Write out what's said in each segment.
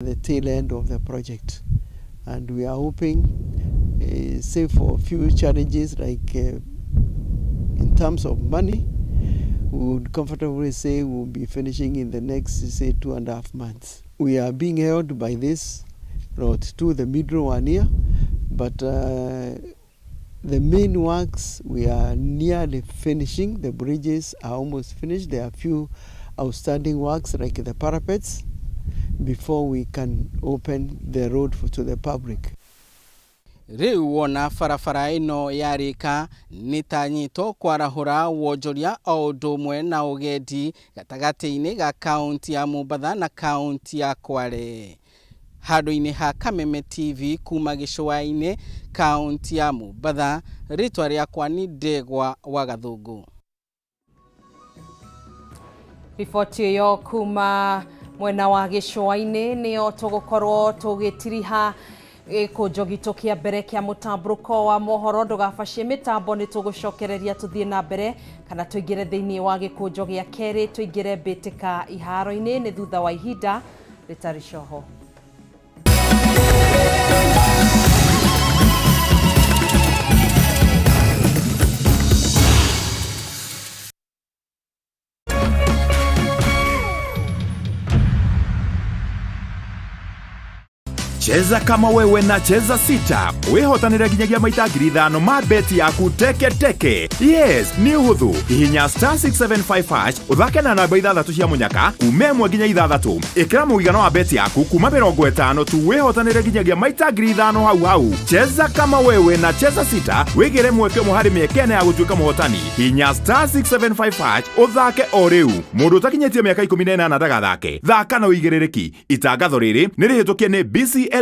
The tail end of the project and we are hoping, save for a few challenges like in terms of money, we would comfortably say we'll be finishing in the next, say, 2.5 months. We are being held by this road to the middle one here, but the main works we are nearly finishing. The bridges are almost finished. There are a few outstanding works like the parapets before we can open the road to the public. Rĩu wona barabara ĩno yarĩka nĩ ta nyito kwarahũra wonjoria o ũndũ ũmwe na ũgendi gatagatĩ-inĩ ga kaunti ya Mombatha na kaunti ya Kwale. Handũ-inĩ ha Kameme TV kuma gĩcũa-inĩ, kaunti ya Mombatha, rĩtwa rĩakwa nĩ Ndegwa wa Gathũngũ. Riboti ĩyo kuma mwena wa gĩcũa-inĩ nĩyo tũgũkorwo tũgĩtiriha gĩkũnjo gitũ kĩa mbere kĩa mũtambũrũko wa mohoro. Ndũgabacie mĩtambo, nĩ tũgũcokereria tũthiĩ na mbere kana tũingĩre thĩinĩ wa gĩkũnjo gĩa kerĩ, tũingĩre mbĩtĩka iharo-inĩ nĩ thutha wa ihinda rĩtarĩ coho. Cheza kama wewe na Cheza Sita wihotanire nginyagia maita 5,000 ma beti yaku teke teke. Yes, nĩ ũhũthũ. Hihinya *675# ũthake na namba ithathatũ cia mũnyaka kuma 1 nginya 6. Ĩkĩra mũigana wa beti yaku kuma 50 tu, wĩhotanĩre nginyagia maita 5,000 hau hau. Cheza kama wewe na Cheza Sita, wĩgĩre mweke ũmwe harĩ mĩeke 4 ya gũtuĩka mũhotani. Hihinya *675# ũthake o rĩu. Mũndũ ũtakinyĩtie mĩaka 18 ndagathake. Thaka na ũigĩrĩrĩki. Itangatho rĩrĩ nĩ rĩhĩtũkie nĩ BCLB.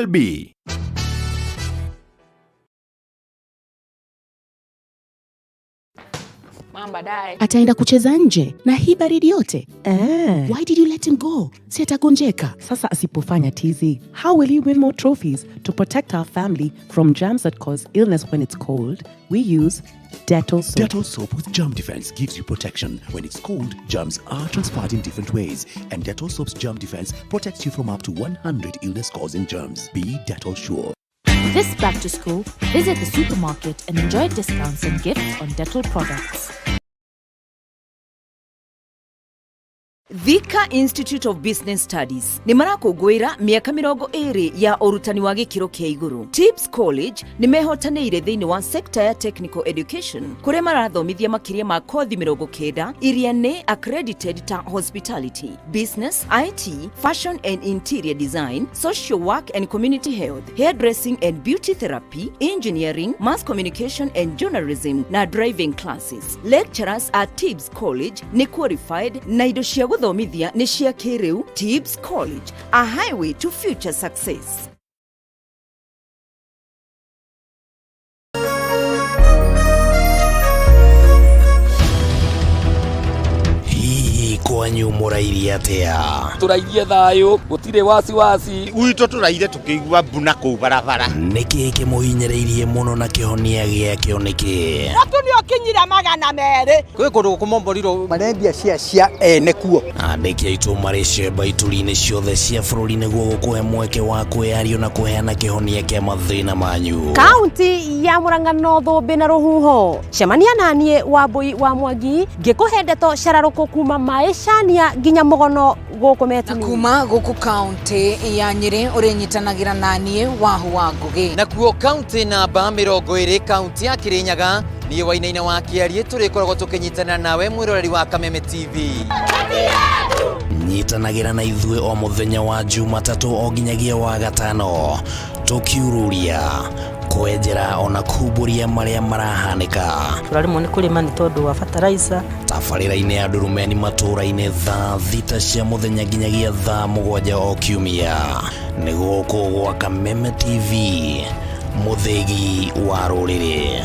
Mama, baadaye. Ataenda kucheza nje na hii baridi yote? Eh. Why did you let him go? Si atagonjeka? Sasa asipofanya tizi, how will he win more trophies? To protect our family from germs that cause illness when it's cold, we use Dettol soap. Dettol soap with germ defense gives you protection. When it's cold, germs are transferred in different ways, and Dettol soap's germ defense protects you from up to 100 illness-causing germs. Be Dettol sure. This back to school, visit the supermarket and enjoy discounts and gifts on Dettol products. Thika Institute of Business Studies nĩ marakũngũĩra mĩaka 20 ya ũrutani wa gĩkĩro kĩa igũrũ. Tips College nĩ mehotanĩire thĩinĩ wa sekta ya technical education, kũrĩa marathomithia makĩria ma kothi 90 iria nĩ accredited ta hospitality, business, IT, fashion and interior design, social work and community health, hairdressing and beauty therapy, engineering, mass communication and journalism na driving classes. Lecturers at Tibbs College nĩ qualified na indo cia gũthomithia nĩ cia kĩrĩu. Tibbs College, a highway to future success. Hihi kwanyu mũrairie atĩa? Tũrairie thayũ, gũtirĩ wasiwasi. Gwitũ tũraire tũkĩigua mbuna kũu barabara. Nĩkĩ kĩmũhinyĩrĩirie mũno na kĩhonia gĩakĩo nĩkĩ? Mũtu nĩ ũkinyire 200. Kwĩ kũndũ kũmomborirwo marendia cia ene kuo. Andĩki aitũ marĩ cemba ituri-inĩ ciothe cia bũrũri nĩguo gũkũhe mweke wa kwĩyario na kũheana kĩhonia kĩa mathĩna manyu. Kaunti ya Murang'a no thũmbĩ na rũhuho. Cemania naniĩ Wambui wa Mwangi ngĩkũhe ndeto cararũkũ kuma maĩcania nginya mũgono gũkũ Metini. Kuma gũkũ kaunti ya Nyĩrĩ ũrĩnyitanagĩra naniĩ Wahu wa Ngũgĩ. Nakuo kaunti namba 20, kaunti ya Kirinyaga, niĩ Wainaina wa Kĩarie, tũrĩkoragwo tũkĩnyitanĩra nawe mwĩroreri wa Kameme TV. Nyitanagĩra na ithuĩ o mũthenya wa Jumatatũ o nginyagia wa gatano, tũkiururia, kwenjera ona kumbũria marĩa marahanĩka. Tũraremwo nĩ kũrĩma nĩ tondũ wa fertilizer. Tabarĩra-inĩ ya Ndurumeni matũũra-inĩ thaa 6 cia mũthenya nginyagia thaa 7 o kiumia, nĩ gũkũ gwa Kameme TV, mũthĩgi wa rũrĩrĩ.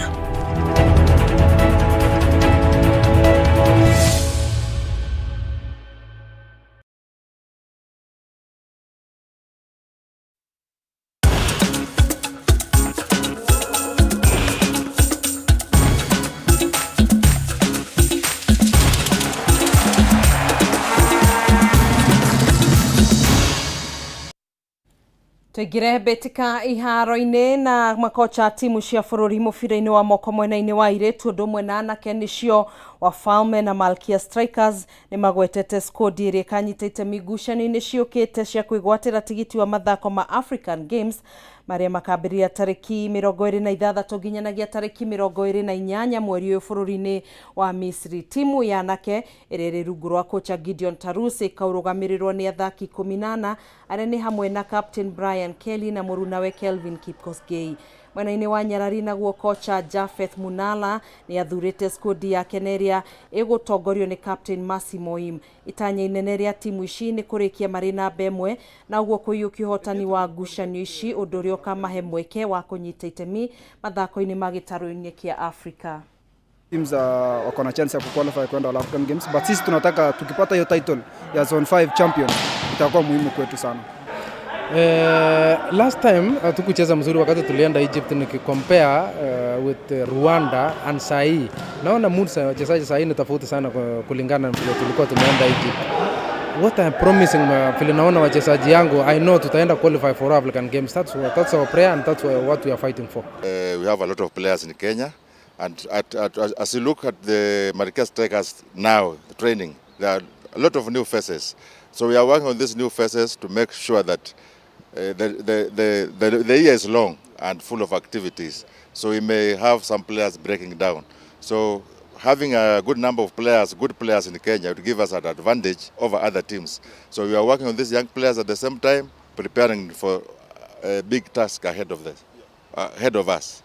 Tũingĩre mbĩtĩka iharo-inĩ na makocha timu cia bũrũri mũbira-inĩ wa moko mwena-inĩ wa airĩtu ũndũ ũmwe na anake nĩcio Wafalme na Malkia Strikers nĩ magwetete skodi ĩrĩa ĩkanyita itemi ngucanio-inĩ ciũkĩte cia kwĩgwatĩra tigiti wa mathako ma African Games marĩa makambĩrĩria tarĩki 26 nginyanagia tarĩki 28 mweri ũyũ bũrũri-inĩ wa Misri. Timu ya anake ĩrĩa ĩrĩ rungu rwa kocha Gideon Tarus ĩkaũrũgamĩrĩrwo nĩ athaki 14 arĩa nĩ hamwe na captain Brian Kelly na mũrunawe Kelvin Kipkosgei. Mwena-inĩ wa nyarari naguo kocha Japheth Munala nĩ athurĩte skodi yake na ĩrĩa ĩgũtongorio nĩ captain Mercy Moim. Itanya inene rĩa timu ici nĩ kũrĩkia marĩ namba ĩmwe na ũguo kũiyũkia ũhotani wa ngucanio ici ũndũ ũrĩa ũkamahe mweke wa kũnyita itemi mathako-inĩ ma gĩtarũ-inĩ kĩa Afrika. Teams wako na chance ya kuqualify kwenda All African Games, but sisi tunataka tukipata hiyo title ya Zone 5 champion itakuwa muhimu kwetu sana. Last time hatukucheza mzuri wakati tulienda Egypt, nikicompare with Rwanda and sahi naona mood za wachezaji sahi ni tofauti sana kulingana na vile tulikuwa tumeenda Egypt. What I'm promising vile naona wachezaji yangu, I know tutaenda qualify for African Games. That's our prayer and that's what we are fighting for. We have a lot of players in Kenya, and as you look at the Malkia Strikers now, the training, there are a lot of new faces. So we are working on these new faces to make sure that the year is long and full of activities. So we may have some players breaking down. So having a good number of players, good players in Kenya, would give us an advantage over other teams. So we are working on these young players at the same time, preparing for a big task ahead of us.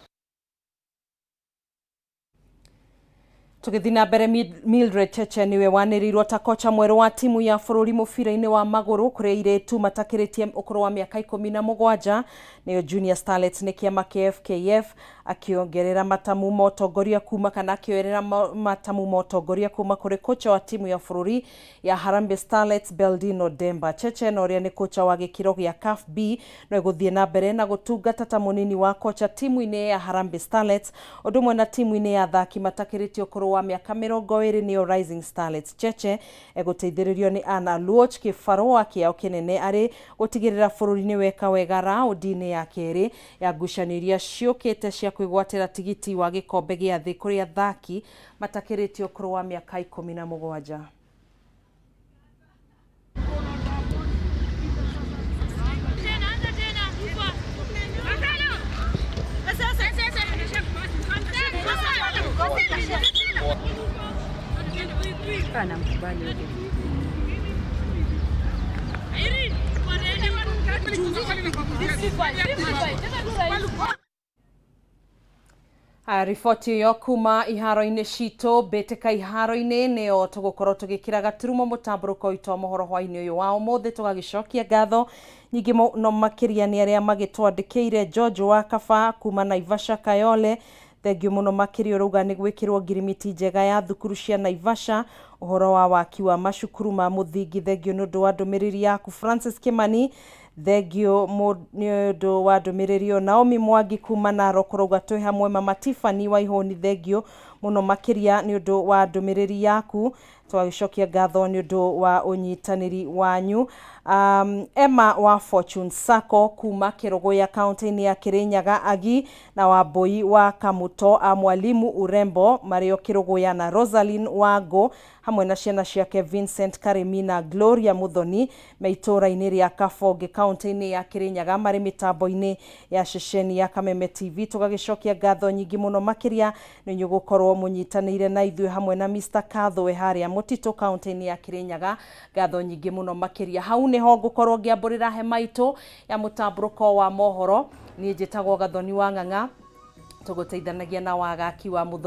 Tũgĩthiĩ na mbere, Mildred Cheche nĩwe wanĩrĩirwo ta kocha mwerũ wa timu ya bũrũri mũbira-inĩ wa magũrũ kũrĩ airĩtu matakĩrĩtie ũkũrũ wa mĩaka 17 nĩyo Junior Starlets nĩ kĩama kĩa FKF, akĩongerera matamu ma ũtongoria kuma kana akĩoerera matamu ma ũtongoria kuma kũrĩ kocha wa timu ya bũrũri ya Harambee Starlets Beldino Demba. Cheche na ũrĩa nĩ kocha wa gĩkĩro gĩa CAF B no egũthiĩ na mbere na gũtungata ta mũnini wa kocha timu-inĩ ya Harambee Starlets ũndũ ũmwe na timu-inĩ ya athaki matakĩrĩtie ũkũrũ wa mĩaka 20 nĩyo Rising Starlets. Cheche egũteithĩrĩrio nĩ Anna Luoch kĩbarũa kĩao kĩnene arĩ gũtigĩrĩra bũrũri nĩ weka wega raũndi-inĩ ya kerĩ ya ngucanio iria ciũkĩte cia kwĩgwatĩra tigiti wa gĩkombe gĩa thĩ kũrĩ athaki matakĩrĩtie ũkũrũ wa mĩaka 17. Riboti ĩyo kuma iharo-inĩ citũ mbĩtĩka iharo-inĩ nĩyo tũgũkorwo tũgĩkĩra gaturumo mũtambũrũko witũ wa mohoro hwaĩ-inĩ ũyũ wa ũmũthĩ. Tũgagĩcokia ngatho nyingĩ mũno makĩria nĩ arĩa magĩtwandĩkĩire. George wa Kaba kuma Naivasha Kayole, thengio mũno makĩria, ũrauga nĩ gwĩkĩrwo ngirimiti njega ya thukuru cia Naivasha, ũhoro wa waki wa macukuru ma mũthingi. Thengio nĩ ũndũ wa ndũmĩrĩri yaku. Francis Kimani, thengio nĩ ũndũ wa ndũmĩrĩri ĩyo. Naomi Mwangi kuma Narok ũrauga twĩ hamwe. Mama Tiffany wa Ihũni, thengio mũno makĩria nĩ ũndũ wa ndũmĩrĩri yaku, twagĩcokia ngatho nĩ ũndũ wa ũnyitanĩri wanyu. Emma wa Fortune Sacco kuma Kĩrũgũya kaunti-inĩ ya Kĩrĩnyaga, Agi na Wambui wa Kamuto a Mwalimu Urembo marĩo Kĩrũgũya, na Rosaline Wango hamwe na ciana ciake Vincent Karimi na Gloria Muthoni me itũũra-inĩ rĩa Kabonge kaunti-inĩ ya Kĩrĩnyaga marĩ mĩtambo-inĩ ya ceceni ya Kameme TV. Tũgagĩcokia ngatho nyingĩ mũno makĩria nĩ inyuĩ gũkorwo mũnyitanĩire na ithuĩ, hamwe na Mr Kathwe harĩa Mũtitũ kaunti-inĩ ya Kĩrĩnyaga. Ngatho nyingĩ mũno makĩria. Hau nĩho ngũkorwo ngĩambũrĩra hema itũ ya mũtambũrũko wa mohoro. Niĩ njĩtagwo Gathoni wa Ng'ang'a, tũgũteithanagia na Wagaki wa Mũthoni.